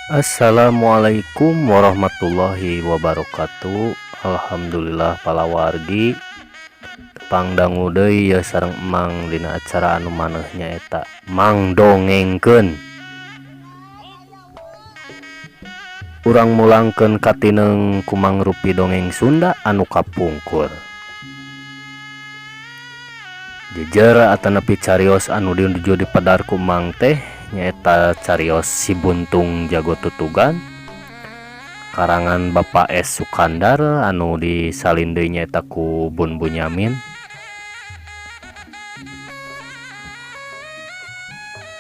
Assalamualaikum warahmatullahi wabarakatuh. Alhamdulillah palawargi tepang dangu deui ye sareng Emang dina acara anu maneh nyaeta Mang dongengkeun. Urang mulangkeun katineng ku mangrupi dongeng Sunda anu kapungkur. Jejer atanapi carios anu dinuju dipedar ku Mang teh nyaeta carios Si Buntung Jago Tutugan karangan Bapak S Sukandar anu disalin deui nyaeta ku Bun Bunyamin.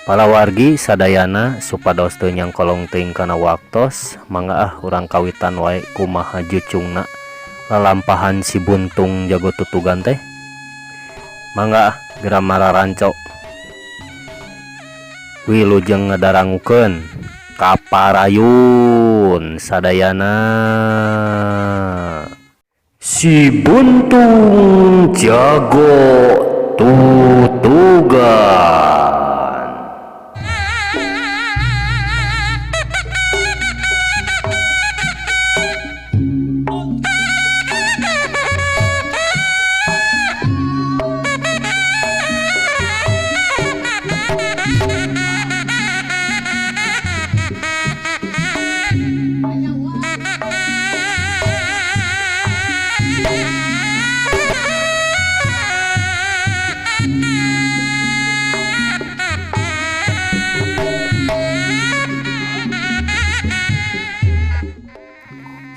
Palawargi sadayana supados teu nyangkolong teuing kana waktos, mangga ah urang kawitan wae kumaha jucungna lalampahan Si Buntung Jago Tutugan teh. Mangga ah geura mararanco. Wilujeng ngadarangukeun kaparayun sadayana. Si Buntung Jago Tutugan.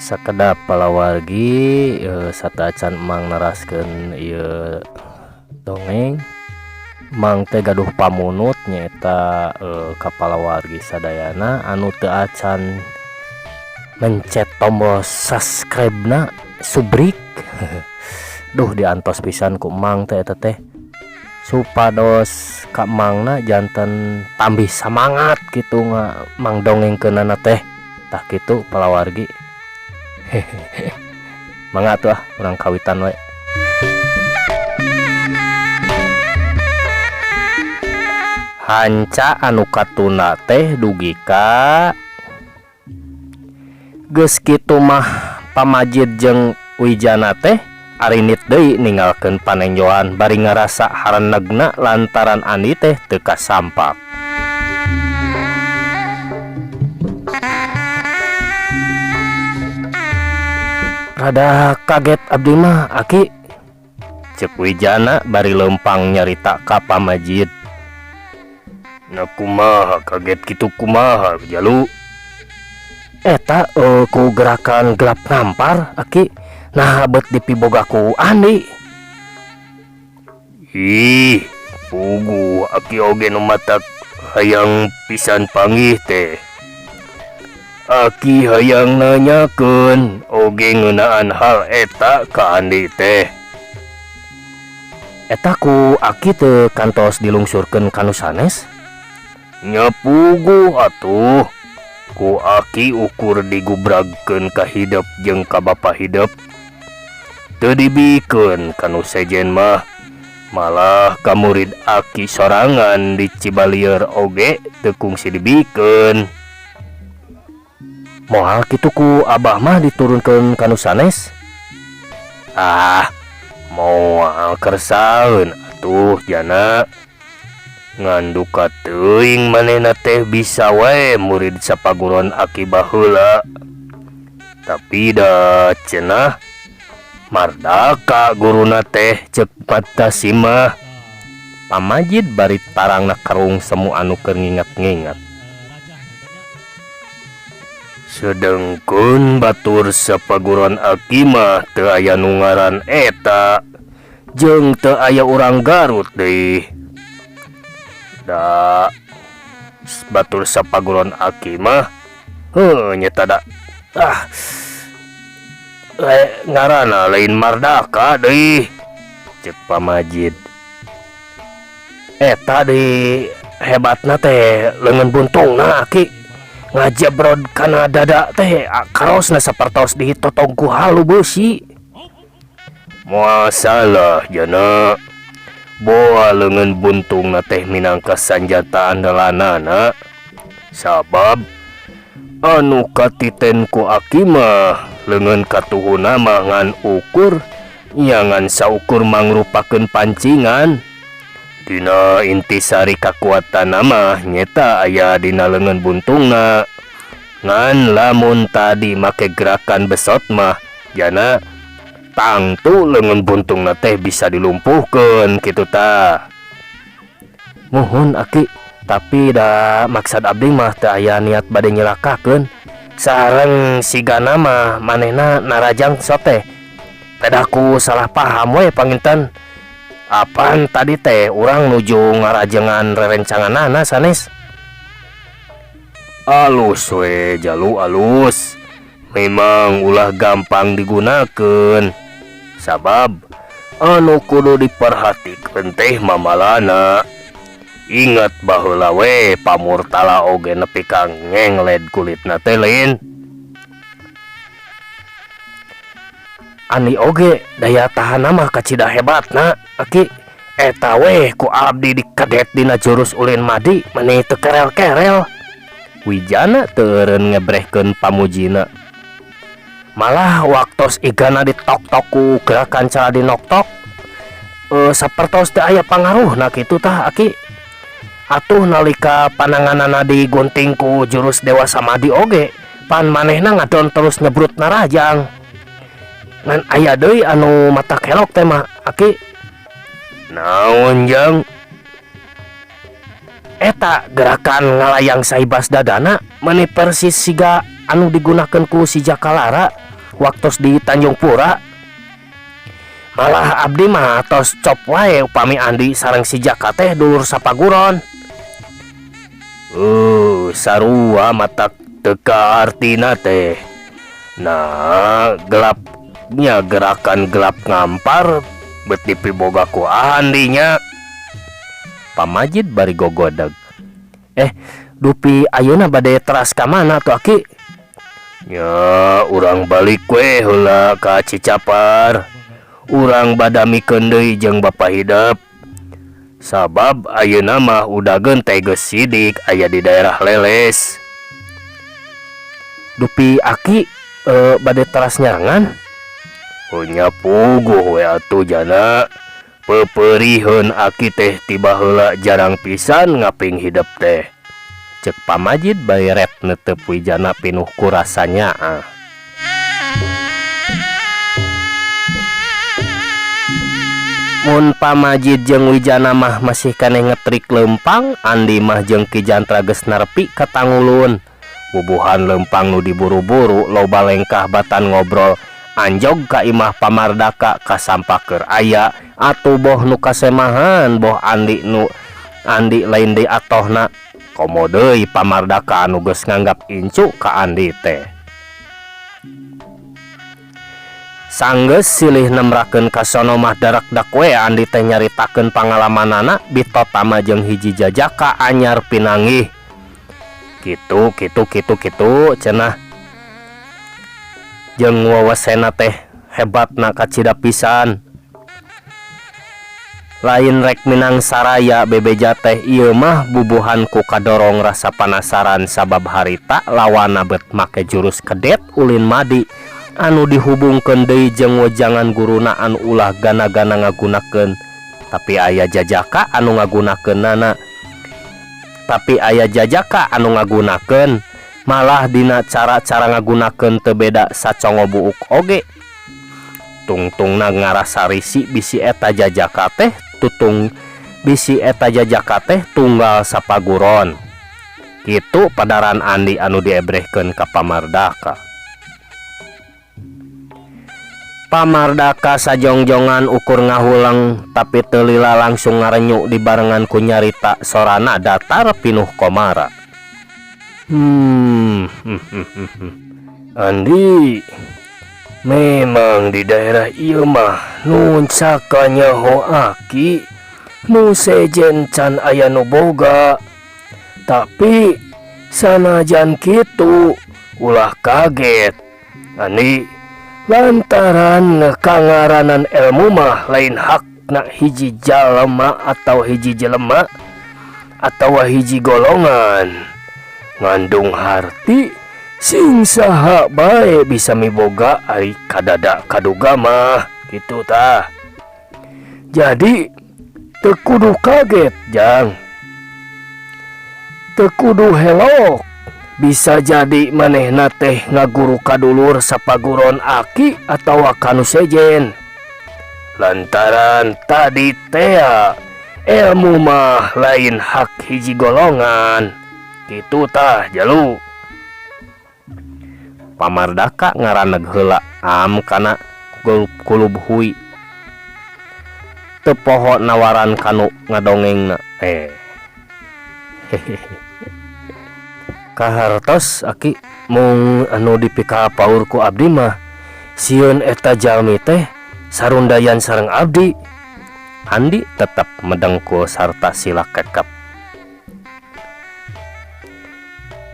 Sakedap palawargi sateuacan Emang neraskeun ieu dongeng. Mang teh gaduh pamunut nyaeta ka palawargi sadayana anu teu acan mencet tombol subscribe-na subrik. Duh diantos pisan ku Emang teh eta teh supados ka Emangna janten tambih samangat kitu nga mang dongengkeunana teh. Tah kitu palawargi. Mangga atuh ah urang kawitan we. Hanca anu katunda teh dugi ka geus kitu mah pamajid jeung Wijana teh arinit deui ninggalkeun panenjoan bari ngarasa harenegna lantaran Andi teh teu kasampak. Rada kaget abdi mah aki, cek Wijana bari leumpang nyarita ka pamajid. Na kumaha kaget kitu kumaha jalu? Eta ku gerakan gelap ngampar aki, nah bet dipiboga ku Andi. Ih, puguh aki oge nu matak hayang pisan panggih teh. Aki hayang nanyakeun oge ngeunaan hal eta ka Andi teh. Eta ku aki teu kantos dilungsurkeun ka nu sanes? Nya puguh atuh. Ku aki ukur digubragkeun ka hidep jeung ka bapa hidep. Teu dibikeun ka nu sejen mah. Malah ka murid aki sorangan di Cibalieur oge teu kungsi dibikeun. Moal kitu ku abah mah diturunkeun ka nu sanes? Ah, moal kersaeun atuh jana. Ngan duka teuing manehna teh bisa wae murid sapaguron aki baheula. Tapi da cenah mardaka guruna teh ceuk Patasi mah. Pamajid bari tarangna karung semu anu keur nginget-nginget. Sedengkeun batur sapaguron aki mah teu aya nu ngaran eta jeung teu aya urang Garut deui. Da batur sapaguron aki mah heuh nyeta da ah ngaranna lain Mardaka deui cek pamajid. Eta di hebatna teh leungeun buntungna aki ngajebrod kana dada teh karosna sapertos ditotong ku halu beusi. Moal salah jana. Boa leungeun buntungna teh minangka sanjata andalanana. Sabab Anu katiten ku aki mah leungeun katuhuna mah ngan ukur nya ngan saukur mangrupakeun pancingan. Dina intisari kakuatanna mah nyeta aya dina leungeun buntungna. Ngan lamun tadi make gerakan besot mah jana tangtu leungeun buntungna teh bisa dilumpuhkeun kitu tah. Muhun aki, tapi da maksad abdi mah teu aya niat bade nyelakakeun. Sareng sigana mah manehna narajang sok teh. Pedah ku salah paham we panginten. Apan tadi teh urang nuju ngarajengan rerencanganana sanes. Alus we jalu alus. Memang ulah gampang digunakeun. Sabab anu kudu diperhatikeun teh mamalana. Ingat baheula we pamurtala oge nepi ka ngengled kulitna teh lain. Andi oge daya tahanna mah kacida hebatna aki. Eta we ku abdi dikedet dina jurus ulin madi meni teu kerel-kerel. Wijana teu eureun ngebrehkeun pamujina. Malah waktos igana ditok-tok ku gerakan cara dinoktok, sapertos teu aya pangaruhna kitu tah aki. Atuh nalika pananganana digunting ku jurus Dewa Samadi oge, pan manehna ngadon terus nyebrut narajang. Ngan aya deui anu mata kelok teh mah aki. Naon jang? Eta gerakan ngalayang saibas dadana meni persis siga anu digunakeun ku si Jakalara waktos di Tanjung Pura. Malah abdi mah tos cop wae upami Andi sareng si Jaka teh dulur sapaguron. Sarua matak teka artina teh. Nah, gelapnya gerakan gelap ngampar bet dipiboga ku Andinya. Pamajid bari gogodeg. Dupi ayeuna bade teras ka mana tuh aki? Nya, urang balik we heula ka Cicapar. Urang badamikeun deui jeung Bapa Hidep. Sabab ayeuna mah udageun teh geus sidik aya di daerah Leles. Dupi aki bade teras nyarangan? Oh nya puguh we atuh jana. Peperiheun aki teh tiba heula jarang pisan ngaping hidep teh. Cek pamajid bari ret netep Wijana pinuh ku rasa nyaah. Mun pamajid jeung Wijana mah masih keneh ngetrik leumpang, Andi mah jeung Ki Jantra geus nerepi ka tangulun. Bubuhan leumpang nu diburu-buru loba lengkah batan ngobrol. Anjog ka imah Pamardaka kasampakeur aya atuh boh nu kasemahan boh Andi nu Andi lain deui atohna. Komo deui Pamardaka anu geus nganggap incu ka Andi teh. Sanggeus silih nemrakeun ka sono mah darakdak we Andi teh nyaritakeun pangalamanana bitotama jeung hiji jajaka anyar pinanggih. Kitu kitu kitu kitu cenah. Jeung wawasena teh hebatna kacida pisan. Lain rek minang saraya bebeja teh ieu mah bubuhan ku kadorong rasa panasaran sabab harita lawana bet make jurus kedet ulin madi anu dihubungkeun deui jeung wejangan guruna anu ulah gana-gana ngagunakeun. Tapi aya jajaka anu ngagunakeunana. Tapi aya jajaka anu ngagunakeun malah dina cara-cara ngagunakeun teu beda sacongo buuk oge. Tungtungna ngarasa risi bisi eta jajaka teh tutung bisi eta jajaka teh tunggal sapaguron. Kitu padaran Andi anu diebrehkeun ka Pamardaka. Pamardaka sajongjongan ukur ngahuleng tapi teu lila langsung ngarenyu dibarengan ku nyarita sorana datar pinuh komara. Andi, memang di daerah ieu mah nun sakanyaho aki nu sejen can aya nu boga. Tapi sanajan kitu ulah kaget. Andi, lantaran kangaranan ilmu mah lain hakna hiji jalma atau hiji jelema atau hiji golongan. Ngandung harti Sing saha bae bisa miboga ari kadada kaduga mah kitu tah. Jadi teu kudu kaget jang. Teu kudu helok bisa jadi manehna teh ngaguru ka dulur sapaguron aki atawa ka nu sejen. Lantaran tadi tea elmu mah lain hak hiji golongan kitu tah jalu. Pamardaka ngaraneg heula am kana kulub hui. Teu poho nawaran kanu ngadongengna. Eh. Kahartos aki mung anu dipikapaur ku abdi mah sieun eta jalmi teh sarundayan sareng abdi. Andi tetep medengkul sarta sila kekep.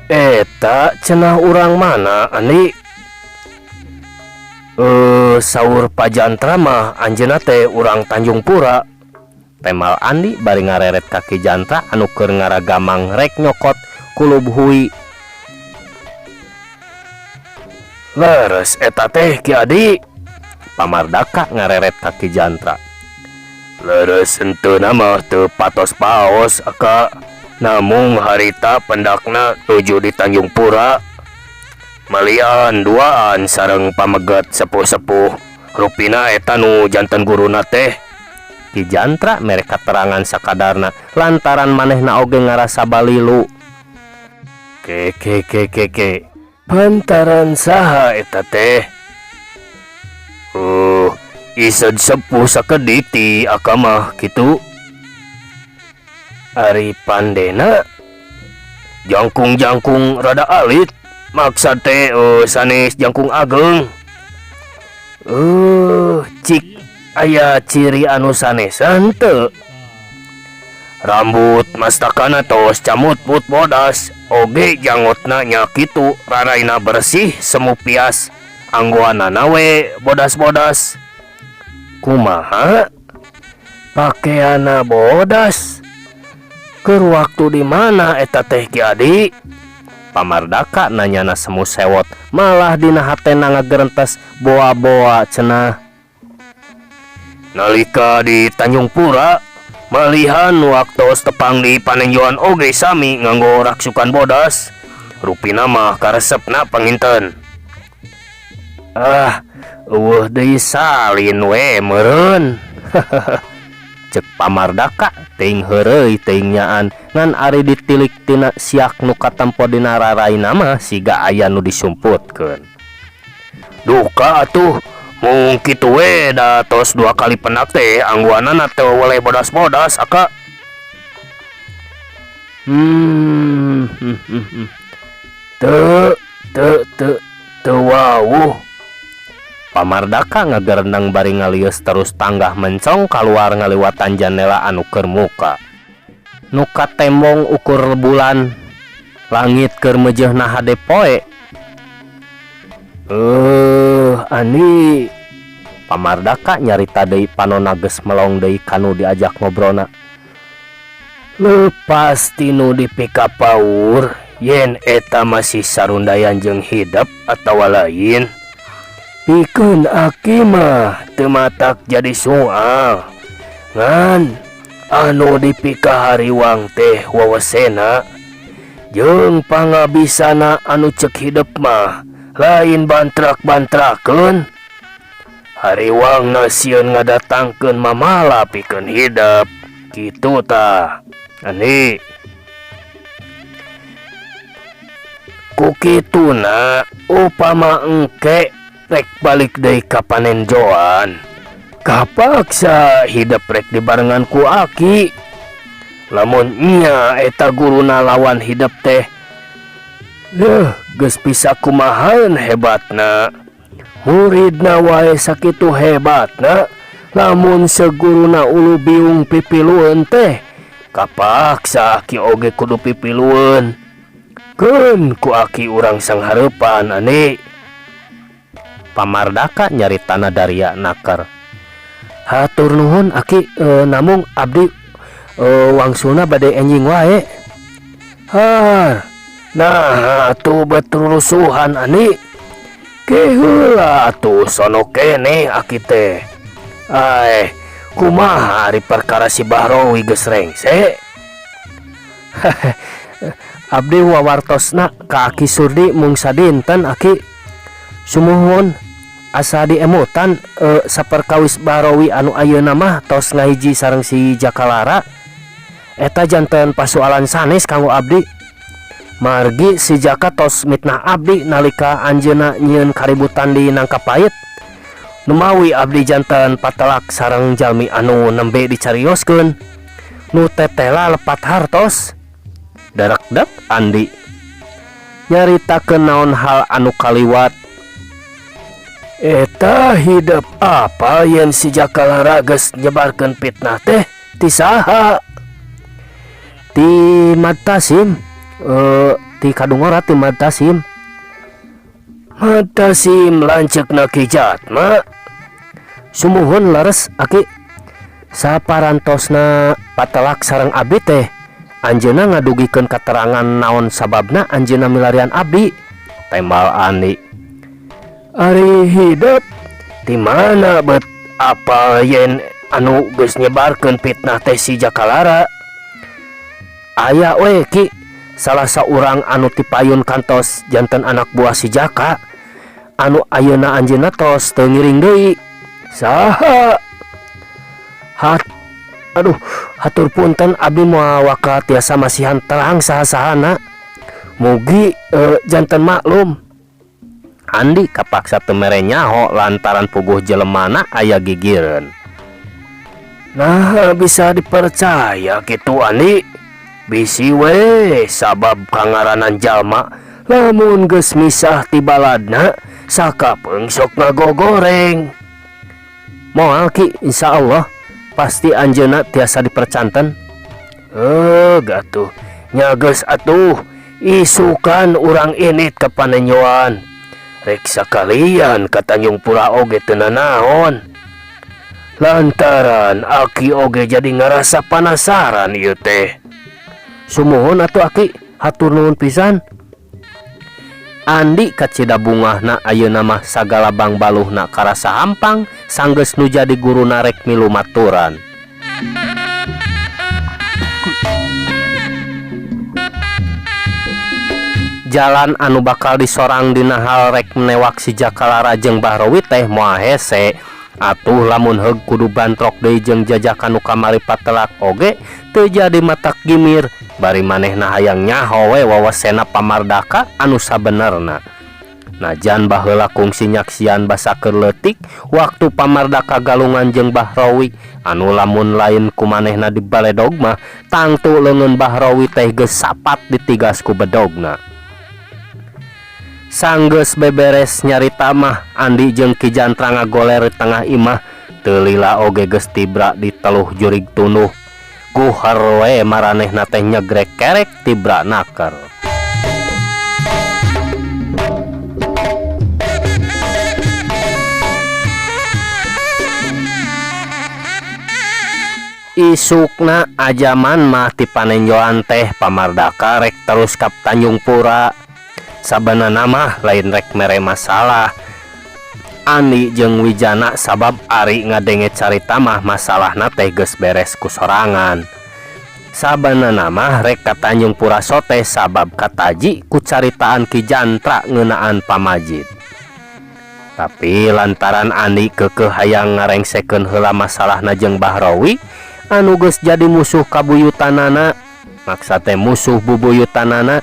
Eta cenah urang mana Andi? Eh saur Pajantra mah anjeunna teh urang Tanjung Pura. Temal Andi bari ngareret ka Ki Jantra anu keur ngaragamang rek nyokot kulub hui. Leres eta teh Ki Adi. Pamardaka ngareret ka Ki Jantra. Leres henteuna mah teu patos paos aka namung harita pendakna tuju di Tanjung Pura. Malian duaan sareng pameget sepuh-sepuh rupina eta nu janten guruna teh. Ki Jantra mere katerangan sakadarna lantaran manehna oge ngarasa balilu. Ke ke ke ke ke pantaran saha eta teh? Ised sepuh sakedik ti aka mah kitu. Ari pandena jangkung-jangkung rada alit maksad teh sanes jangkung ageng. Cik aya ciri anu sanesan teu? Rambut mastakana tos camutput bodas oge jangotna nya kitu raraina bersih semu pias anggoanana we bodas-bodas. Kumaha? Pakeana bodas? Keur waktu di mana eta teh Ki Adi? Pamardaka nanyana semu sewot malah dina hatena ngagerentes boa-boa cenah. Nalika di Tanjung Pura malihan waktos tepang di panenjoan oge sami nganggo raksukan bodas rupina mah karesepna panginten. Ah, eueuh deui salin we meureun. Cek Pamardaka teuing heureuy teuing nyaan ngan ari ditilik tina siak nu katempo dina raraina mah siga aya nu disumputkeun. Duka atuh mung kitu we da tos dua kali penak teh angguanana teh weleh bodas-bodas aka. Teu teu teu teu wawuh. Pamardaka ngagerendeng bari ngalieus terus tanggah mencong kaluar ngaliwatan janela anu keur muka. Nu katembong ukur bulan langit keur meujeuhna hade poe. Ani Pamardaka nyarita deui panona geus melong deui kanu diajak ngobrolna. Lepas tinu dipikapaur yen eta masih sarundayan jeung hidep atawa lain. Pikeun aki mah teu matak jadi soal. Ngan anu dipikahariwang teh wawasena jeung pangabisana anu cek hidep mah lain bantrak-bantrakeun. Hariwangna sieun ngadatangkeun mamala pikeun hidep. Kitu tah. Ani ku kituna upama engke rek balik deui ka panenjoan kapaksa hidep rek dibarengan ku aki. Lamun nya eta guruna lawan hidep teh leuh geus bisa kumahaeun hebatna. Muridna wae sakitu hebatna lamun seguruna ulu biung pipilueun teh kapaksa aki oge kudu pipilueun. Keun ku aki urang sanghareupan ani. Pamardaka nyaritana daria naker. Hatur nuhun aki, namung abdi wangsulna bade enjing wae. Har, Nah atuh bet rurusuhan Andi. Ke heula atuh sono keneh aki teh. Aeh, kumaha ari perkara si Bahrowi geus rengse? Abdi wawartosna ka Aki Surdi mung sadinten Aki. Sumuhun asa diemutan saperkawis Bahrowi anu ayeuna mah tos ngahiji sareng si Jakalara. Eta janten pasualan sanes kanggo abdi. Margi si Jaka tos mitnah abdi nalika anjeunna nyieun kaributan di Nangka Pait. Numawi abdi janten patelak sareng jalmi anu nembe dicarioskeun. Nu tetela lepat hartos. Darekdek Andi nyaritakeun naon hal anu kaliwat. Eta hidep apa yen si Jakalara geus nyebarkeun fitnah teh ti saha? Ti Madtasim, ti Kadungora ti Madtasim. Madtasim lanceukna Ki Jatma. Sumuhun leres Aki. Saparantosna patelak sareng abdi teh anjeunna ngadugikeun katerangan naon sababna anjeunna milarian abdi. Tembal Andi. Ari hidep di mana bet apa yen anu geus nyebarkeun fitnah teh si Jakalara? Aya we Ki, salah saurang anu tipayun kantos janten anak buah si Jaka anu ayeuna anjeunna tos teu ngiring deui. Saha? Hat, aduh, hatur punten abdi moal waka tiasa masihan terang saha-sahana. Mugi janten maklum. Andi kapaksa teu mere nyaho lantaran puguh jelemana aya gigireun. Nah, bisa dipercaya kitu Andi. Bisi we sabab kangaranan jalma lamun geus misah ti baladna sakapeung sok ngagogoreng. Moal Ki, insyaallah pasti anjeunna tiasa dipercanten. Gatuh nya geus atuh isukan urang init ka panenjoan. Rek sakalian ka Tanjung Pura oge teu nanaon. Lantaran aki oge jadi ngarasa panasaran ieu teh. Sumuhun atuh Aki, hatur nuhun pisan. Andi kacida bungahna ayeuna mah sagala bangbaluhna karasa hampang sanggeus nu jadi guruna rek milu maturan. Jalan anu bakal disorang dina hal rek menewak si Jakalara jeung Bahrowi teh moal hese. Atuh lamun heug kudu bantrok deui jeung jajakan nu kamari patelak oge teu jadi matak gimir. Bari manehna hayang nyaho we wawasena pamardaka anu sabenerna. Najan baheula kungsi nyaksian basa keur leutik waktu pamardaka galungan jeung Bahrowi anu lamun lain ku manehna di baledog mah tangtu leungeun Bahrowi teh geus sapat ditigas ku bedogna. Sanggeus beberes nyarita mah Andi jeung Ki Jantra ngagoler di tengah imah teu lila oge geus tibra di teluh jurig tunduh. Guher we maranehna teh nyegrek kerek tibra naker. Isukna ajaman mah ti panenjoan teh pamardaka rek terus ka Tanjung Pura. Sabanana mah lain rek mere masalah. Andi jeung Wijana sabab ari ngadenge carita mah masalahna teh geus beres ku sorangan. Sabanana mah rek ka Tanjung Pura sote sabab kataji ku caritaan Ki Jantra ngeunaan pamajid. Tapi lantaran Andi keukeuh hayang ngarengsekeun heula masalahna jeung Bahrowi anu geus jadi musuh kabuyutanana, maksa teh musuh bubuyutanana,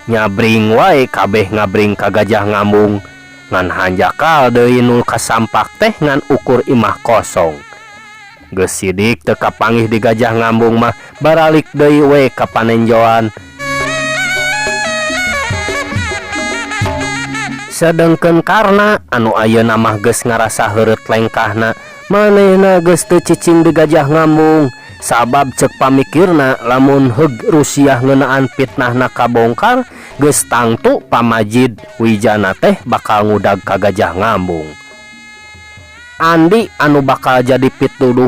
nyabring wae kabeh ngabring ka Gajah Ngambung. Ngan hanjakal deui nu kasampak teh ngan ukur imah kosong. Geus sidik teu kapanggih di Gajah Ngambung mah baralik deui we ka panenjoan. Sedengkeun Karna anu ayeuna mah geus ngarasa heureut lengkahna, manehna geus teu cicing di Gajah Ngambung. Sabab ceuk pamikirna lamun heug Rusiah ngeunaan fitnahna kabongkar geus tangtu pamajid Wijana teh bakal ngudag ka Gajah Ngambung. Andi anu bakal jadi pituduh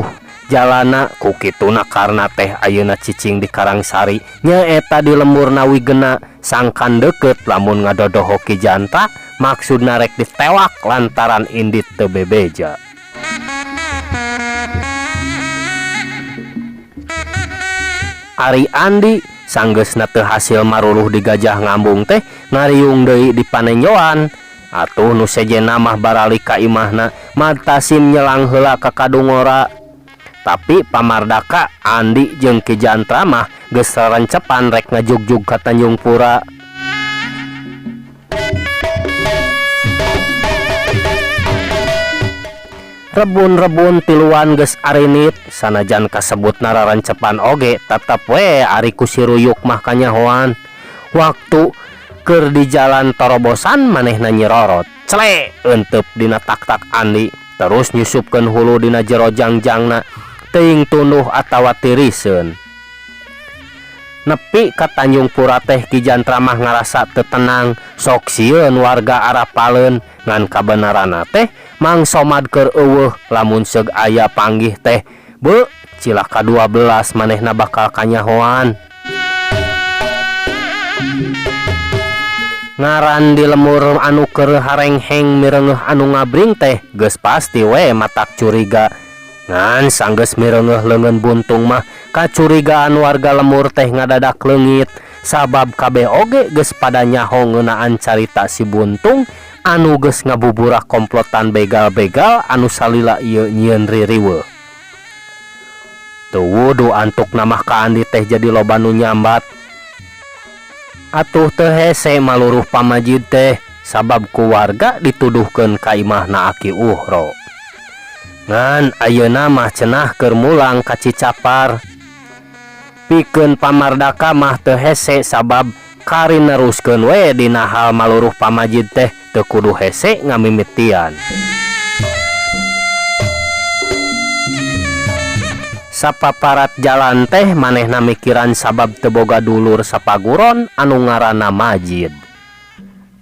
Jalana ku kituna karna teh ayeuna cicing di Karangsari nyaeta di lemburna Wigena sangkan deket lamun ngadodoho Ki Jantra maksudna rek ditewak lantaran indit teu bebeja. Ari Andi sanggeusna teu hasil maruruh di Gajah Ngambung teh ngariung deui di panenjoan. Atuh nu sejenna mah baralik ka imahna Mad Tasim nyelang heula ka Kadungora. Tapi Pamardaka Andi jeung Ki Jantra mah geus rarencepan rek ngajugjug ka Tanjung Pura. Rebun-rebun tiluan geus arinit sanajan kasebut nararencepan oge tetep we ari ku si Ruyuk mah kanyahoan. Waktu keur di jalan torobosan manehna nyirorot cle eenteup dina taktak Andi terus nyusupkeun hulu dina jero jangjangna teuing tunduh atawa tiriseun. Nepi ka Tanjung Pura teh Ki Jantra mah ngarasa teu tenang sok sieun warga arapaleun ngan kabenaranna teh Mang Somad keur eueuh lamun seug aya panggih teh beuh cilaka 12 manehna bakal kanyahoan. Ngaran di lemur anu keur harengheng mireungeuh anu ngabring teh geus pasti we matak curiga. Ngan sanggeus mireungeuh leungeun buntung mah kacurigaan warga lemur teh ngadadak leungit sabab kabeh oge geus pada nyaho ngeunaan carita si buntung anu geus ngabuburak komplotan begal-begal anu salila ieu nyieun ririweuh. Teu wudu antukna mah ka Andi teh jadi loba nu nyambat. Atuh teu hese maluruh pamajid teh sabab ku warga dituduhkeun ka imahna Aki Uhro. Ngan ayeuna mah cenah keur mulang ka Cicapar. Pikeun Pamardaka mah teu hese sabab kari neruskeun we dina hal maluruh pamajid teh teu kudu hese ngamimitian. Sapaparat jalan teh manehna mikiran sabab teu boga dulur sapaguron anu ngaranna Majid.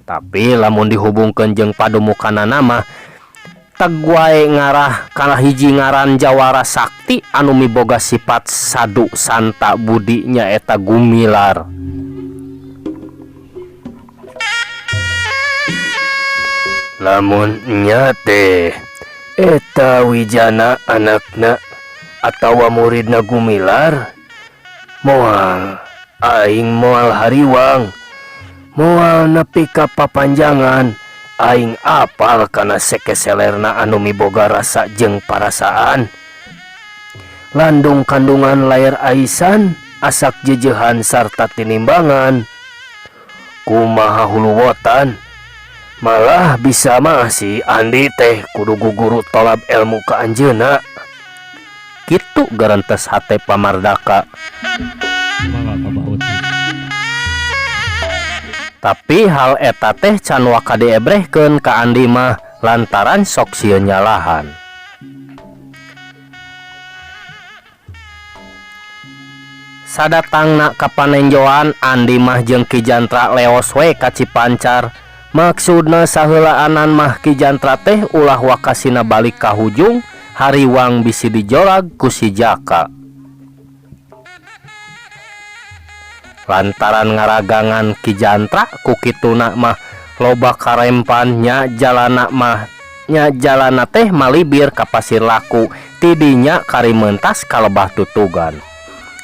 Tapi lamun dihubungkeun jeung padumukanana mah teg wae ngarah kana hiji ngaran jawara sakti anu miboga sifat sadu santa budi nyaeta Gumilar. Lamun nya teh eta Wijana anakna atawa muridna Gumilar moal aing moal hariwang moal nepi ka papanjangan aing apal kana sekeselerna anu miboga rasa jeung parasaan. Landung kandungan layar aisan asak jejehan sarta tinimbangan. Kumaha huluwotan malah bisa mah si Andi teh kudu guguru tolab ilmu ka anjeunna. Kitu garentes hate Pamardaka. Tapi hal eta teh can waka diebrehkeun ka Andi mah lantaran sok sieun nyalahan. Sadatangna ka panenjoan Andi mah jeung Ki Jantra leos we ka Cipancar. Maksudna saheulaanan mah Ki Jantra teh ulah wakasina balik ka hujung hariwang bisi dijorag ku si Jaka. Lantaran ngaragangan Ki Jantra ku kituna mah loba karempan nya jalana mah nya jalana teh malibir ka pasir laku tidinya kari mentas ka lebah tutugan.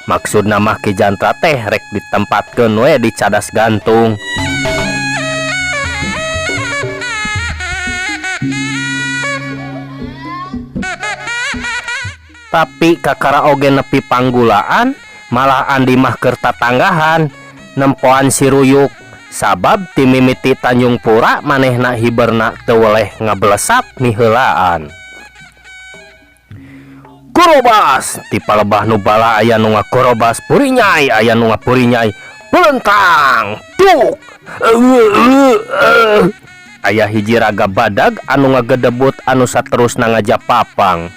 Maksudna mah Ki Jantra teh rek ditempatkeun we di cadas gantung. Tapi kakara oge nepi panggulaan malah Andi mah keur tatanggahan nempoan si Ruyuk sabab ti mimiti Tanjung Pura manehna hiberna teu weleh ngabelesat miheulaan. Korobas ti palebah nu bala aya nu ngakorobas purinyai aya nu ngapurinyai pelentang tuk aya hiji raga badag anu ngagedebut anu saterusna ngajapapang.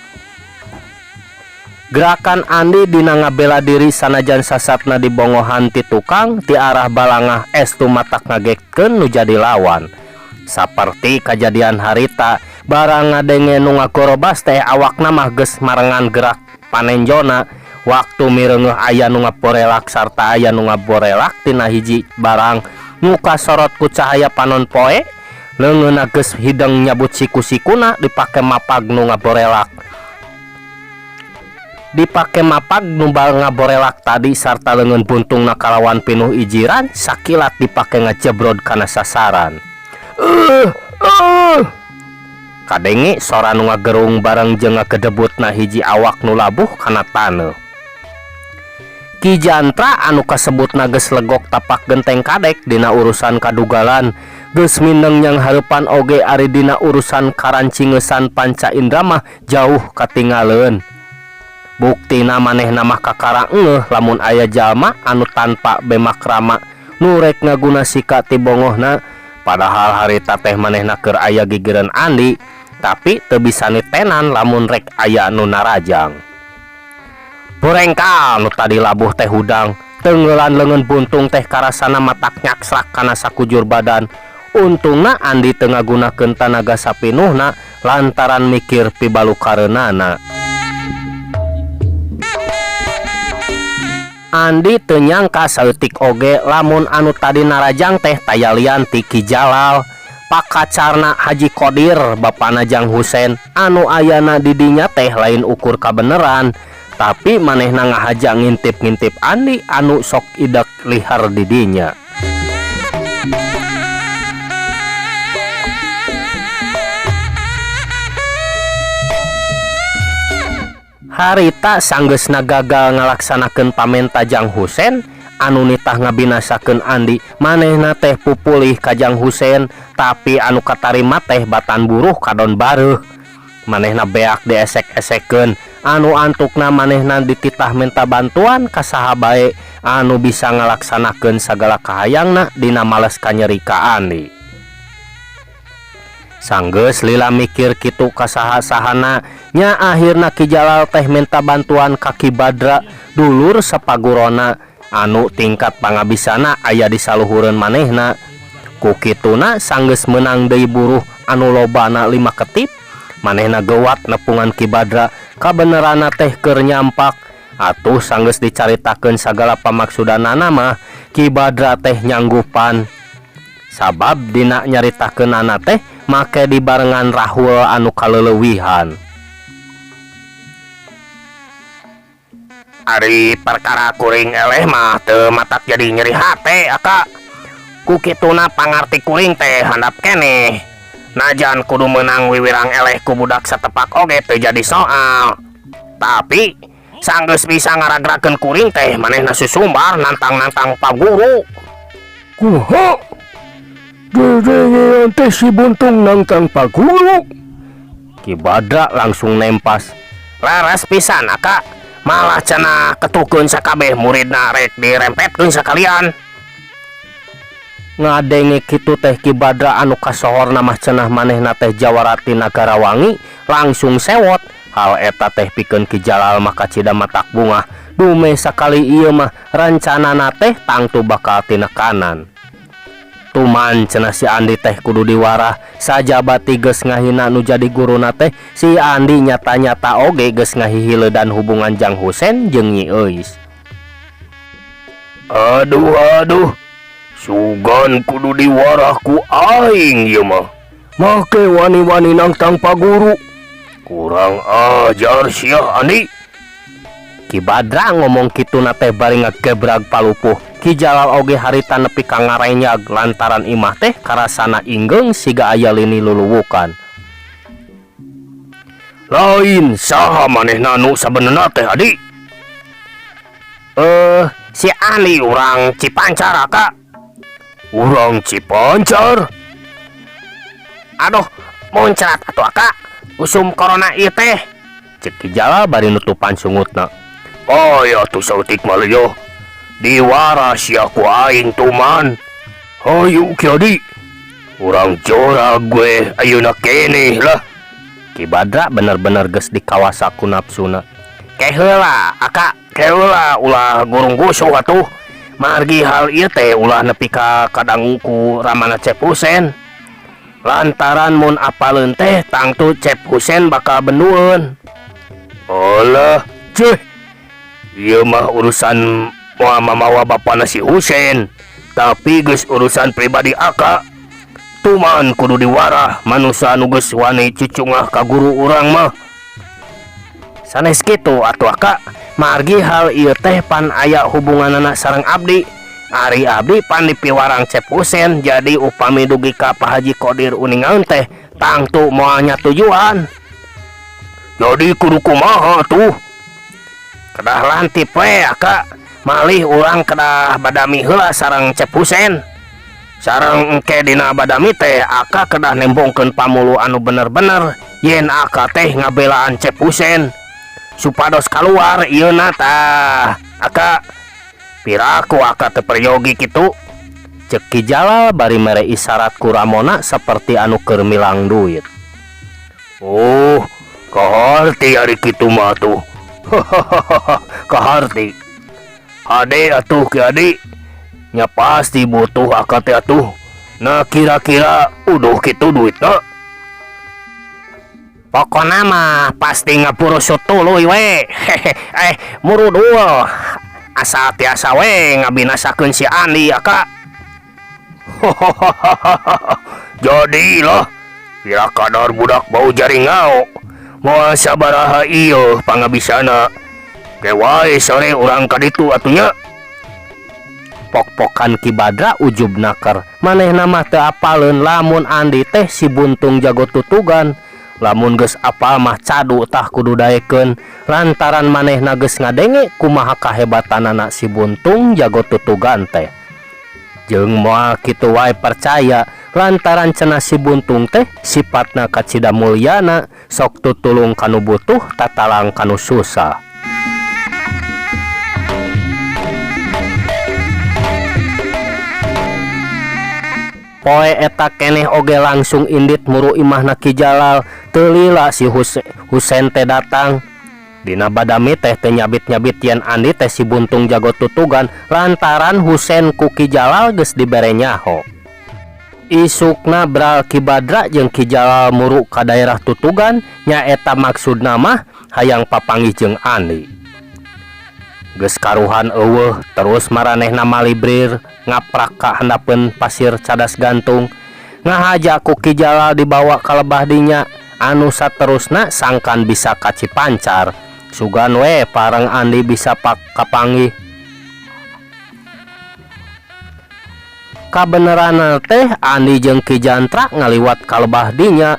Gerakan Andi dina ngabela diri sanajan sasatna dibongohan ti tukang ti arah balangah estu matak ngagetkeun nu jadi lawan. Saperti kajadian harita barang ngadenge nu ngagorobas teh awakna mah geus marengan gerak Panenjona waktu mireungeuh aya nu ngaborelak sarta aya nu ngaborelak tina hiji barang nu kasorot ku cahaya panon poe leungeunna geus hideng nyabut siku-sikuna dipake mapag nu ngaborelak dipake mapag nu ngaborelak tadi sarta leungeun buntungna kalawan pinuh ijiran sakilat dipake ngajebrod kana sasaran. Kadenge sora nu ngagerung bareng jeung ngagedebutna hiji awak nu labuh kana taneuh. Ki Jantra anu kasebutna geus legok tapak genteng kadek dina urusan kadugalan geus mindeng nyanghareupan oge ari dina urusan karancingesan panca indra mah jauh katinggaleun. Buktina manehna mah kakara engeuh lamun aya jalma anu tanpa bemakrama nu rek ngaguna sika ti bongohna padahal harita teh manehna keur aya gigireun Andi tapi teu bisa nitenan lamun rek aya nu narajang. Borengkal nu tadi labuh teh hudang tenggelan leungeun buntung teh karasana matak nyaksrak kana sakujur badan. Untungna Andi teu ngagunakeun tanaga sapinuhna lantaran mikir pibalukareunana. Andi teu nyangka saeutik oge lamun anu tadi narajang teh taya lian ti Ki Jalal pakacarna Haji Kodir bapana Jang Husen anu ayana di dinya teh lain ukur kabeneran tapi manehna ngahaja ngintip-ngintip Andi anu sok idek lihar di dinya. Harita sanggeusna gagal ngalaksanakeun pamenta Jang Husen anu nitah ngabinasakeun Andi manehna teh pupulih ka Jang Husen tapi anu katarima teh batan buruh kadon bareuh manehna beak diesek-esekeun anu antukna manehna dititah minta bantuan ka saha bae anu bisa ngalaksanakeun sagala kahayangna dina males kanyeri ka Andi. Sanggeus lila mikir kitu ka saha-sahana nya akhirna Ki Jalal teh minta bantuan ka Ki Badra dulur sapagurona anu tingkat pangabisana aya di saluhureun manehna. Ku kituna sanggeus meunang deui buruh anu lobana 5 ketip manehna gewat nepungan Ki Badra kabeneranna teh keur nyampak. Atuh sanggeus dicaritakeun sagala pamaksudanana mah Ki Badra teh nyanggupan sabab dina nyaritakeunana teh make dibarengan Rahul anu kaleulewihan. Ari perkara kuring eleh mah teu matak jadi nyeri hate aka. Ku kituna pangarti kuring teh handap keneh. Najan kudu meunang wiwirang eleh ku budak satepak oge teu jadi soal. Tapi sanggeus bisa ngaragrakeun kuring teh manehna susumbar nantang-nantang paguru. Kumaha? Dedengean teh si buntung nangtang paguru. Ki Badra langsung nempas. Leres pisan aka. Malah cenah ketukeun sakabeh muridna rek dirempetkeun sakalian. Ngadenge kitu teh Ki Badra anu kasohorna mah cenah manehna teh jawara ti Nagarawangi langsung sewot. Hal eta teh pikeun Ki Jalal mah kacida matak bungah. Dume sakali ieu mah rencanana teh tangtu bakal tinekanan. Tuman cenah si Andi teh kudu diwarah sajabati geus ngahina nu jadi guruna teh si Andi nyata-nyata oge geus ngahihileudan hubungan Jang Husen jeung Nyi Euis. Aduh aduh, sugan kudu diwarah ku aing ieu mah. Make wani-wani nangtang paguru. Kurang ajar sia Andi. Ki Badra ngomong kituna teh bari ngagebrag palupuh. Ki Jalal oge harita nepi ka ngarenyag lantaran imah teh karasana inggeung siga aya lini luluwukan. Lain saha manehna nu sabenerna teh Adi? Si Andi urang Cipancar aka. Urang Cipancar? Aduh, muncrat atuh aka. Usum corona ieu teh. Cek Ki Jalal bari nutupan sungutna. Aya tuh saeutik mah leuh. Diwara sia ku aing tuman. Hayu Ki Adi. Urang jorag gue ayeuna keneh lah. Ki Badra bener-bener geus dikawasa ku nafsuna. Keheula aka, keheula ulah gurung gusuh atuh. Margi hal ieu teh ulah nepi ka kadangu ku Ramana Cep Husen. Lantaran mun apaleun teh tangtu Cep Husen bakal bendueun. Alah, Ceh, ieu mah urusan moal mamawa bapana si Husen, tapi geus urusan pribadi Aka. Tuman kudu diwarah manusa anu geus wani cucungah ka guru urang mah. Sanes kitu atuh Aka, margi hal ieu teh pan aya hubunganana sareng abdi. Ari abdi pan dipiwarang Cep Husen, jadi upami dugi ka Pak Haji Kodir uningaeun teh tangtu moal nyatujuan. Jadi kudu kumaha tuh? Kedah lantip we Aka, malih urang kedah badami heula sareng Cep Husen. Sareng engke dina badami teh Aka kedah nembongkeun pamulu anu bener-bener yen Aka teh ngabelaan Cep Husen supados kaluar ieuna tah. Aka, piraku Aka teu peryogi kitu? Cek Ki Jalal bari mere isarat ku Ramona seperti anu keur milang duit. Oh, kaharti ari kitu mah tuh. Kaharti. Ade atuh Ki Adi. Nya pasti butuh Aka teh atuh. Nah kira-kira uduh kitu duitna. Pokona mah pasti ngapurusut tuluy we. Murudul. Asal tiasa we ngabinasakeun si Andi Aka. Jadilah pira kadar budak bau jaringau. Moal sabaraha ieu pangabisana. Ke wae sore urang ka ditu atuh nya. Pok-pokan Ki Badra ujub naker. Manehna mah teu apaleun lamun Andi teh si buntung jago tutugan. Lamun geus apal mah cadu tah kudu daekeun. Lantaran manehna geus ngadenge kumaha kahebatanana si buntung jago tutugan teh. Jeung moal kitu wae percaya lantaran cenah si buntung teh sifatna kacida mulyana, sok tutulung kanu butuh tatalang kanu susah. Poe eta keneh oge langsung indit muru imahna Ki Jalal. Teu lila si Husen teh datang. Dina badami teh teu nyabit-nyabit yen Andi teh si buntung jago tutugan lantaran Husen ku Ki Jalal geus dibere nyaho. Isukna Bral Ki Badra jeung Ki Jalal muru ka daerah tutugan, nyaeta maksudna mah hayang papanggih jeung Andi. Geus karuhan eueuh terus maranehna malibrir ngaprak ka handapeun pasir cadas gantung. Ngahaja ku Ki Jalal dibawa ka lebah dinya anu saterusna sangkan bisa ka Cipancar. Sugan we pareng Andi bisa kapanggih. Kabeneranna teh Andi jeung Ki Jantra ngaliwat ka lebah dinya.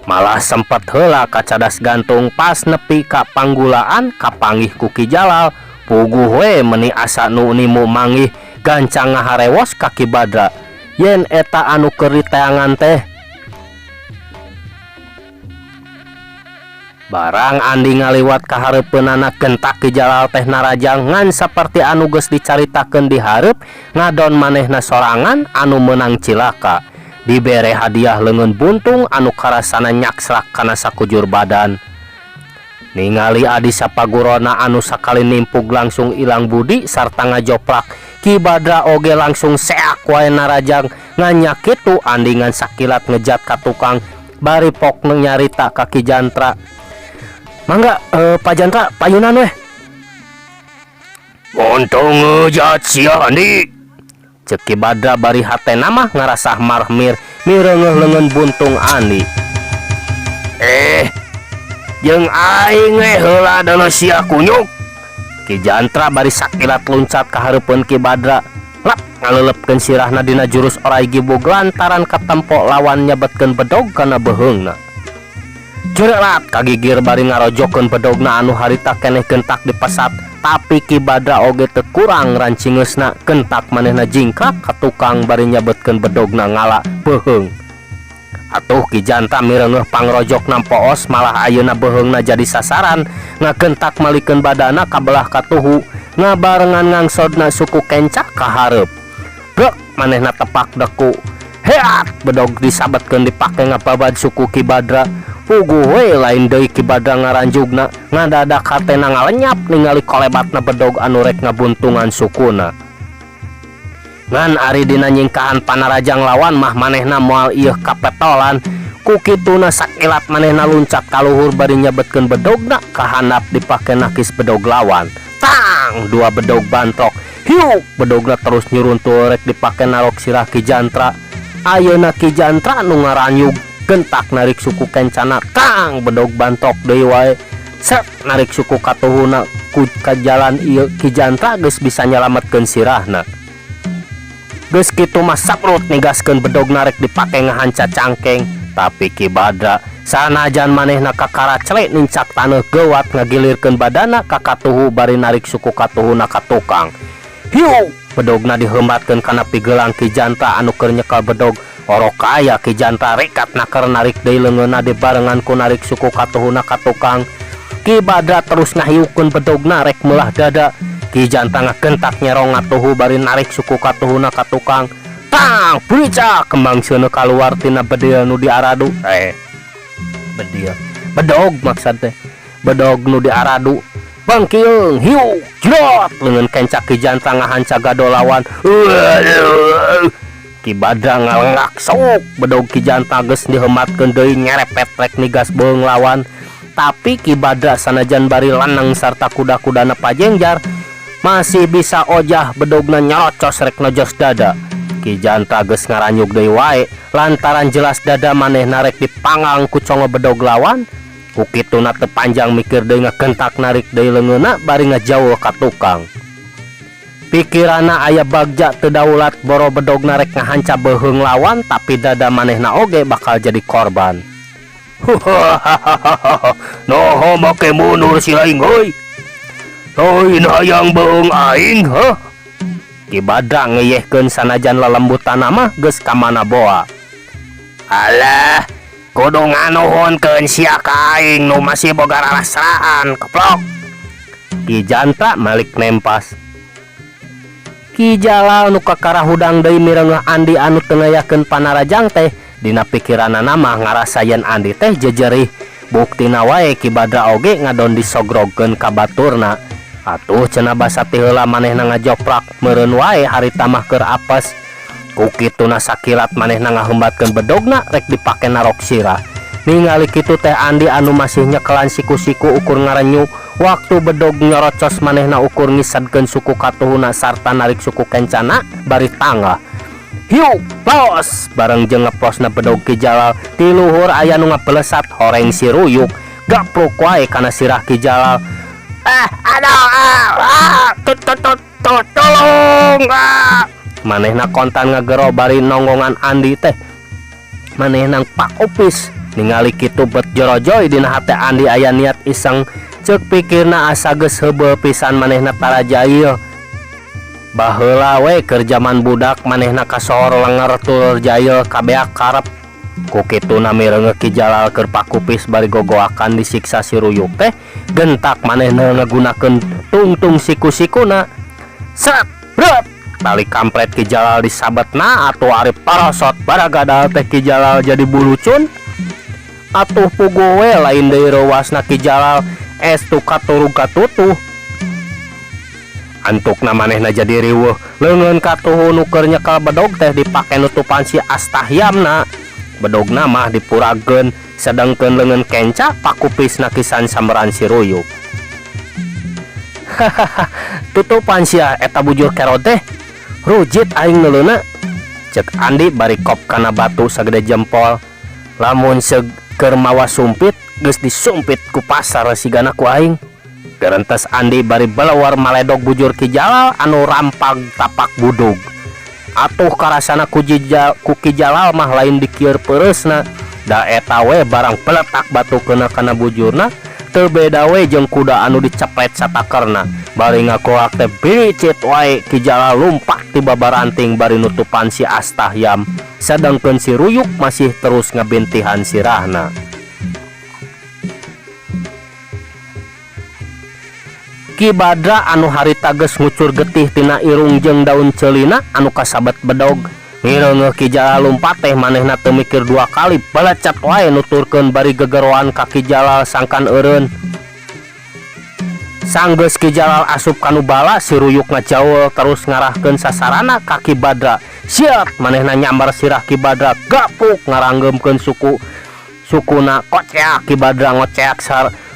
Malah sempet heula ka cadas gantung pas nepi ka panggulaan kapanggih ku Ki Jalal. Puguh we meni asa nu nimu manggih gancang ngaharewos ka Ki Badra. Yen eta anu keur diteangan teh. Barang Andi ngaliwat ka hareupeunana gentak Ki Jalal teh narajang ngan saperti anu geus dicaritakeun di hareup ngadon manehna sorangan anu meunang cilaka. Dibere hadiah leungeun buntung anu karasana nyaksrak kana sakujur badan. Ningali adi sapagurona anu sakali nimpug langsung ilang budi sarta ngajoprak. Ki Badra oge langsung seak wae narajang nganyak kitu Andi ngan sakilat ngejat ka tukang bari pok nyarita ka Ki Jantra. Mangga, Pak Jantra payunan weh. Montong ngejat sia Andi. Cek Ki Badra bari hatena mah ngarasah marmir mireungeuh leungeun buntung Andi. Jeung aing we heula deuleu sia kunyuk. Ki Jantra bari sakilat luncat ka hareupeun Ki Badra. Lap ngaleuleupkeun sirahna dina jurus orai gibug lantaran katempo lawan nyabetkeun bedog kana beuheungna. Jurelat kagigir bari ngarojokeun bedogna anu harita keneh gentak dipesat. Tapi Ki Badra oge teu kurang rancingeusna gentak manehna jingkrak ka tukang bari nyabetkeun bedogna ngala beuheung. Atuh Ki Jantra mireungeuh pangrojok nampoos malah ayeuna beuheungna jadi sasaran ngagentak malikeun badana kabelah katuhu ngabarengan ngangsodna suku kencak ka hareup. Brek manehna tepak deku. Heat bedog disabetkeun dipake ngababad suku Ki Badra. Puguh we lain deui Ki Badra ngaranjugna ngadadak hatena ngalenyap ningali kolebatna bedog anu rek ngabuntungan sukuna. Ngan ari dina nyingkahan panarajang lawan mah manehna moal ieuh kapetolan. Ku kituna sakilat manehna luncat ka luhur bari nyabetkeun bedogna ka handap dipake nakis bedog lawan. Tang! Dua bedog bantrok. Hiuk! Bedogna terus nyuruntul rek dipake narok sirah Ki Jantra. Ayeuna Ki Jantra nu ngaranyug gentak narik suku kencana. Tang! Bedog bantrok deui wae. Sret! Narik suku katuhuna ku ka jalan ieu Ki Jantra geus bisa nyalametkeun sirahna. Geus kitu mah saprut nigaskeun bedogna rek dipake ngahanca cangkeng. Tapi Ki Badra, sanajan manehna kakara cele nincak taneuh geuwat ngagilirkeun badana ka katuhu bari narik suku katuhuna ka tukang. Hiuk! Bedogna diheumbatkeun kana pigelang Ki Jantra anu keur nyekel bedog. Orok aya Ki Jantra rikat naker narik deui leungeunna dibarengan ku narik suku katuhuna ka tukang. Ki Badra terus ngahiukeun bedogna rek meulah dada. Ki Jantra ngagentak nyerong ngatuhu bari narik suku katuhuna ka tukang. Tang! Bricak! Kembang seuneu kaluar tina bedil nu diaradu. Eh, bedil. Bedog maksad teh. Bedog nu diaradu. Bangkiung, hiuk, jrot! Leungeun kenca Ki Jantra ngahanca gado lawan. Ki Badra ngalengak sok bedog Ki Jantra geus dihematkeun deui nyerepet rek nigas beuheung lawan. Tapi Ki Badra sanajan bari laneng sarta kuda-kudana pajengjar masih bisa ojah bedogna nyerocos rek nojos dada. Ki Jantra geus ngaranyug deui wae lantaran jelas dada manehna rek dipanggang ku congo bedog lawan. Ku kituna teu panjang mikir deui ngagentak narik deui leungeunna bari ngajauh ka tukang. Pikiranna aya bagja teu daulat boro bedogna rek ngahanca beuheung lawan tapi dada manehna oge bakal jadi korban. Naha make mundur si aing euy. Lain hayang beuheung aing heuh. Ki Badra ngeyehkeun sanajan lelembutanna mah geus ka mana boa. Alah, kudu nganuhunkeun sia ka aing nu masih boga rarasaan, keplok. Ki Jantra malik nempas. Ki Jalal nu kakara hudang deui mireungeuh Andi anu teu ngayakeun panarajang teh dina pikiranana mah ngarasa yen Andi teh jejerih. Buktina wae Ki Badra oge ngadon disogrogkeun ka baturna. Atuh cenah basa ti heula manehna ngajoprak meureun wae harita mah keur apes. Ku kituna sakilat manehna ngaheumbatkeun bedogna rek dipake narok sirah. Ningali kitu teh Andi anu masih nyekelan siku-siku ukur ngarenyu waktu bedog nyorocos manehna ukur ngisadkeun suku katuhuna sarta narik suku kencana bari tangah. Hiuk, plos! Bareng jeung ngeplosna bedog Ki Jalal, ti luhur aya nu ngabelesat horeng si Ruyuk. Gapluk wae kana sirah Ki Jalal. Ah, aduh, ah, ah, tut, tut, tut, tut, tolong, ah. Manehna kontan ngagero bari nonggongan Andi teh. Manehna pakupis ningali kitu bet jorojoy dina hate Andi aya niat iseng. Ceuk pikirna asa geus heubeul pisan manehna tara jail. Baheula we keur jaman budak manehna kasohor lenger tulur jail kabeak karep. Ku kituna mireungeuh Ki Jalal keur pakupis bari gogoakan disiksa si Ruyuk teh, gentak manehna ngagunakeun tungtung siku-sikuna. Sret, bret, tali kampret Ki Jalal disabetna atuh ari parosot baragadal teh Ki Jalal jadi bulucun. Atuh puguh we lain deui reuwasna Ki Jalal estu katurug katutuh. Antukna manehna jadi riweuh, leungeun katuhu nu keur nyekel bedog teh dipake nutupan si Astahyamna. Bedogna mah dipuragkeun, sedengkeun leungeun kenca pakupisna kisan samberan si Ruyuk. Hahaha, tutupan sia eta bujur kerod teh. Rujit aing neuleuna. Ceuk Andi bari kop kana batu sagede jempol. Lamun seug keur mawa sumpit geus disumpit ku pasar sigana ku aing. Gerentes Andi bari belewar maledog bujur Ki Jalal anu rampag tapak budug. Atuh karasana ku Ki Jalal mah lain dikieur peureusna. Da eta we barang peletak batu keuna kana bujurna teu beda we jeung kuda anu diceplet satakerna. Bari ngagoak teh biricit wae Ki Jalal lumpat ti babaranting bari nutupan si Astahyam. Sadengkeun si Ruyuk masih terus ngabintihan sirahna. Ki Badra anu harita geus ngucur getih tina irung jeung daun ceulina anu kasabet bedog. Mireungeuh Ki Jalal lumpat teh manehna teu mikir dua kali belecet wae nuturkeun bari gegeroan ka Ki Jalal sangkan eureun. Sanggeus Ki Jalal asup kanu bala si Ruyuk ngajaul terus ngarahkeun sasarana ka Ki Badra. Siat manehna nyambar sirah Ki Badra gapuk ngaranggeumkeun suku. Sukuna koceak Ki Badra ngoceak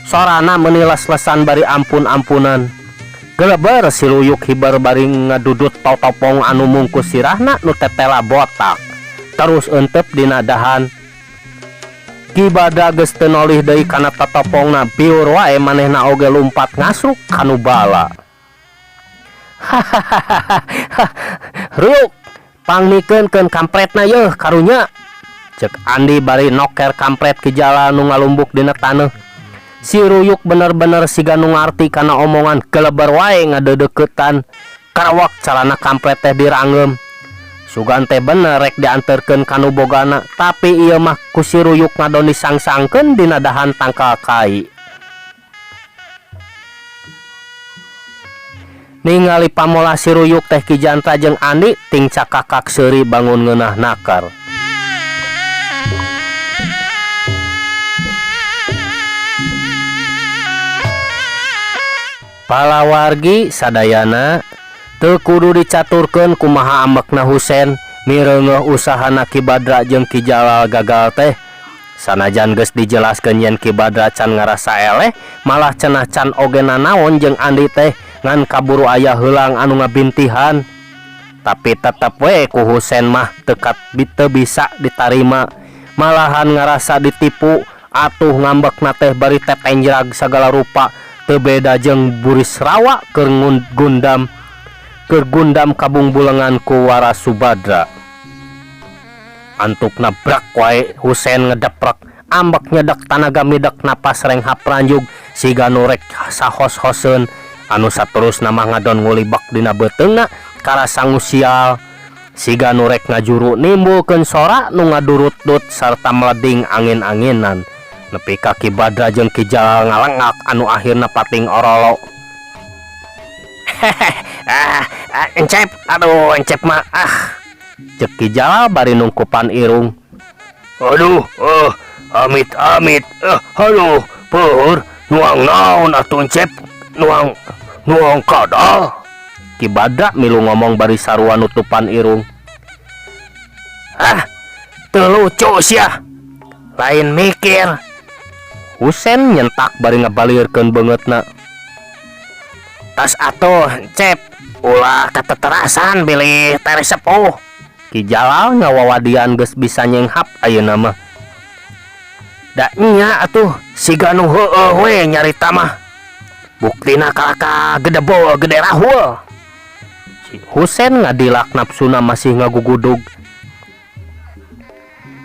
sorana meuni les-lesan bari ampun-ampunan. Geleber si Ruyuk hiber bari ngadudut totopong anu mungkus sirahna nu tetela botak. Terus eunteup dina dahan. Ki Badra geus teu nolih deui kana totopongna biur wae manehna oge lumpat ngasruk kanu bala. Hahaha. Ruyuk, pangmikeunkeun kampretna yeuh karunya. Cek Andi bari noker kampret Ki Jalal nu ngalumbuk dina taneuh. Si Ruyuk bener-bener siga nu ngarti kana omongan geleber wae ngadeudeukeutan. Karawak calana kampret teh diranggeum. Sugan teh bener rek dianterkeun ka nu bogana, tapi ieu mah ku si Ruyuk ngadon disangsangkeun dina dahan tangkal kai. Ningali pamolah si Ruyuk teh Ki Jantra jeung Andi ting cakakak seuri bangun ngeunah nakar. Palawargi sadayana teu kudu dicaturkeun kumaha ambekna Husen mireungeuh usahana Ki Badra jeung Ki Jalal gagal teh. Sanajan geus dijelaskeun yen Ki Badra can ngarasa eleh, malah cenah can oge nanaon jeung Andi teh ngan kaburu aya heulang anu ngabintihan. Tapi tetep we ku Husen mah teu bisa ditarima, malahan ngarasa ditipu atuh ngambekna teh bari tetenjrag sagala rupa. Teu beda jeung Burisrawa keur gundam, keur gundam kabungbulengan ku Wara Subadra. Antukna brak wae Husen ngedeprek, ambek nyedek tanaga midek napas renghap ranjug siga nu rek sahos-hoseun anu saterusna mah ngadon ngulibak dina beuteungna karasa ngusial siga nu rek ngajuru nimbulkeun sora nu ngadurut-dut sarta meleding angin-anginan. Nepi ka Ki Badra jeung Ki Jalal ngalengak anu akhirna pating orolo. Hehehe, ah, encep, aduh encep mah, ah. Cek Ki Jalal bari nungkupan irung. Aduh, amit amit, aduh, peur, nuang naon atuh encep, nuang, nuang kadal. Ki Badra milu ngomong bari sarua nutupan irung. Ah, teu lucu sia, lain mikir. Husen nyentak bari ngabalirkeun beungeutna. Tas atuh, Cep, ulah kateterasan bilih tere sepuh. Ki Jalal ngawawadian geus bisa nyenghap ayeuna mah. Da nya atuh siga nu heueuh we nyarita mah. Buktina kalaka gedebol gede rahul. Si Husen ngadilak nafsuna masih ngagugudug.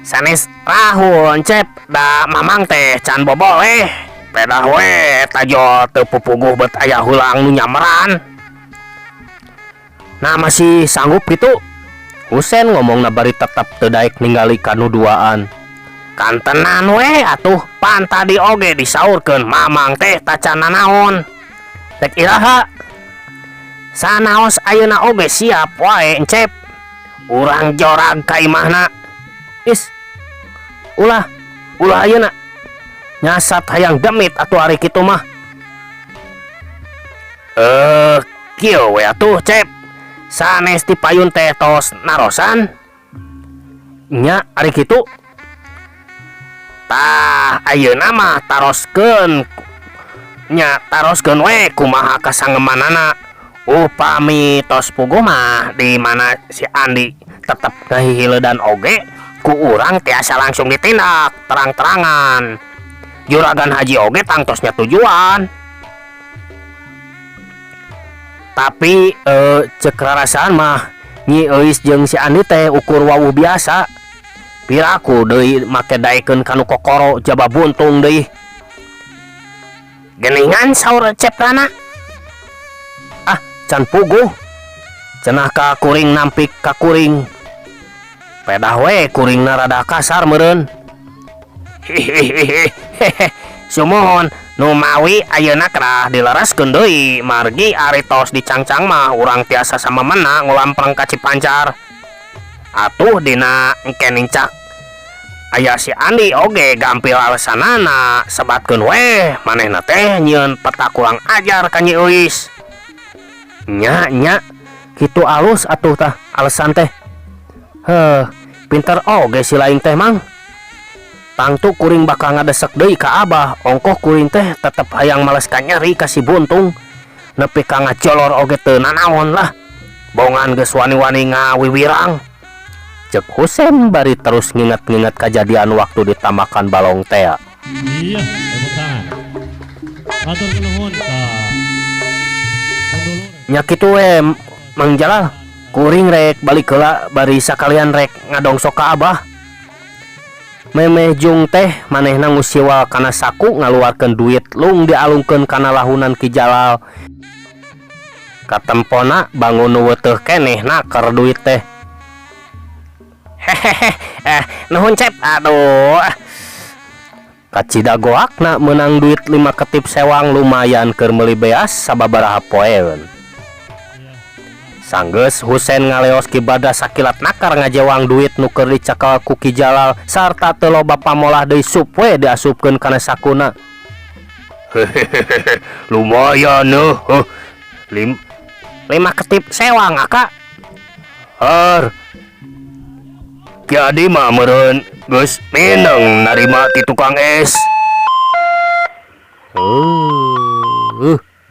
Sanes rahul Cep, da mamang teh can boboleh. Pedah we tajo teu pupuguh bet aya heulang nu nyameran. Nah masih sanggup gitu. Husen ngomongna bari tetep teu daek ningali kanu duaan. Kantenan we atuh pan tadi oge disaurkeun mamang teh tacan nanaon. Rek iraha? Sanaos ayeuna oge siap wae Encep. Urang jorag ka imahna. Is ulah, ulah ayeuna. Nyasat hayang demit atuh ari kitu mah. Kieu we atuh Cep. Sanes ti payun teh tos narosan. Nya ari kitu. Tah ayeuna mah taroskeun. Nya taroskeun we kumaha kasangemanana. Upami tos puguh mah di mana si Andi tetep ngahihileudan oge ku urang tiasa langsung ditindak terang-terangan. Juragan Haji oge tangtosnya tujuan. Tapi cek rarasaan mah Nyi Euis jeung si Andi teh ukur wawuh biasa. Piraku deui make daekeun kanu kokoro jaba buntung deui. Geningan saur Ceprana. Ah, can puguh. Cenah ka kuring nampik ka kuring. Pedah we kuringna rada kasar meureun. Hihihihi. Sumuhun numawi ayeuna kerah dilereskeun deui margi ari tos dicangcang mah urang tiasa samemena ngulampreng ka Cipancar. Atuh dina engke nincak aya si Andi oge gampil alesanana sebatkeun we manehna teh nyieun peta kurang ajar ka Nyi Euis. Nya nya kitu alus atuh tah alesan teh. Heuh, pinter oge si lain teh mang. Tangtu kuring bakal ngadesek deui ka Abah, ongkoh kuring teh tetep hayang males kanyeri ka si Buntung. Nepi ka ngajolor oge teu nanaon lah. Bongan geus wani-wani ngawiwirang. Cek Husen bari terus nginget-nginget kajadian waktu ditambakan balong tea. Iya, tepuk tangan. Hatur nuhun ka sedulur. Nya kitu we, Mang Jalal. Kuring rek balik heula bari sakalian rek ngadongsok ka Abah. Memeh jung teh manehna ngusiwal kana saku ngaluarkeun duit lung dialungkeun kana lahunan Ki Jalal. Katempona bangun nu weuteuh keneh naker duit teh. Hehehe, eh, nuhun, Cep. Aduh. Kacida goakna meunang duit 5 ketip sewang, lumayan keur meuli beas sababaraha poeun. Sanggeus Husen ngaleos, Ki Badra sakilat nakar ngajewang duit nu keur dicakel ku Ki Jalal sarta teu loba pamolah deui, sup we diasupkeun kana sakuna. Hehehe, lumayan euy. 5 ketip sewang, Aka. Har. Ki Adi mah meureun geus mineng narima ti tukang es.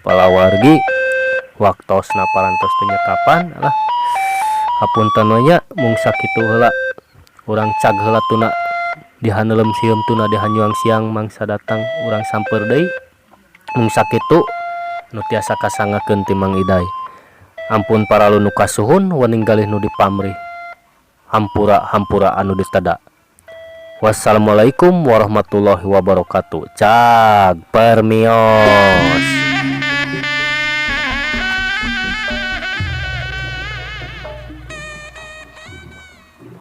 Palawargi, waktosna parantos teu nyekapan lah. Hapunten we nya, mung sakitu heula. Urang cag heula tuna dihaneuleum sieum, tuna dihanyuang siang, mangsa datang urang samper deui. Mung sakitu nu tiasa kasanggakeun ti Mang Iday. Ampun paralu nu kasuhun, wening galih nu dipamrih. Hampura hampura anu diteda. Wassalamualaikum warahmatullahi wabarakatuh. Cag, permios.